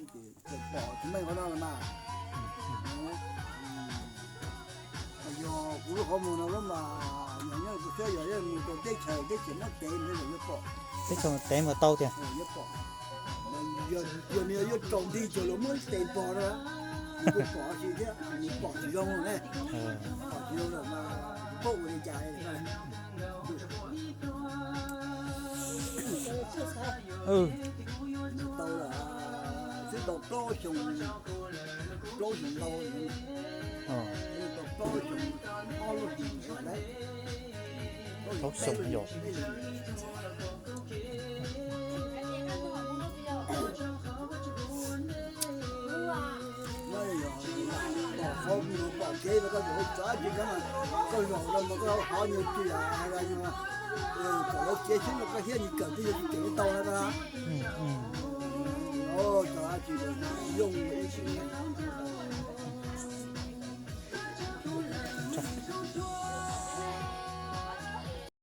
Ces txawm pom tsis meej qhov no los mas. Yog kuv lub qhov muag no lub mas, yog nyob kuv saib yog mus rau teb chaws, teb chaws muab tev mas yuav pom. Teb chaws tev mas tau tiag. Yuav pom. Yog, yog nws yuav raus nti ces luag muab tes npog na, nws kuj pom tsis thiab, nws pom tsis zoo ne. Pom tsis zoo lawm mas, paub ua li cas. Tau lawm, twb tau plaub xyoo, plaub xyoo ntau, tau plaub xyoo, ob lub xyoo, plaub xyoo yog. Pom qhov mus pom kev mas koj yuav ua txog dab tsi koj, koj zaum no mas koj hov nyias tsis yam hais tias kom lawv txiav xyoob rau koj thiab, nws kawm twb yuav tsis kawm tau na koj. Txog dab tsi yooj yim.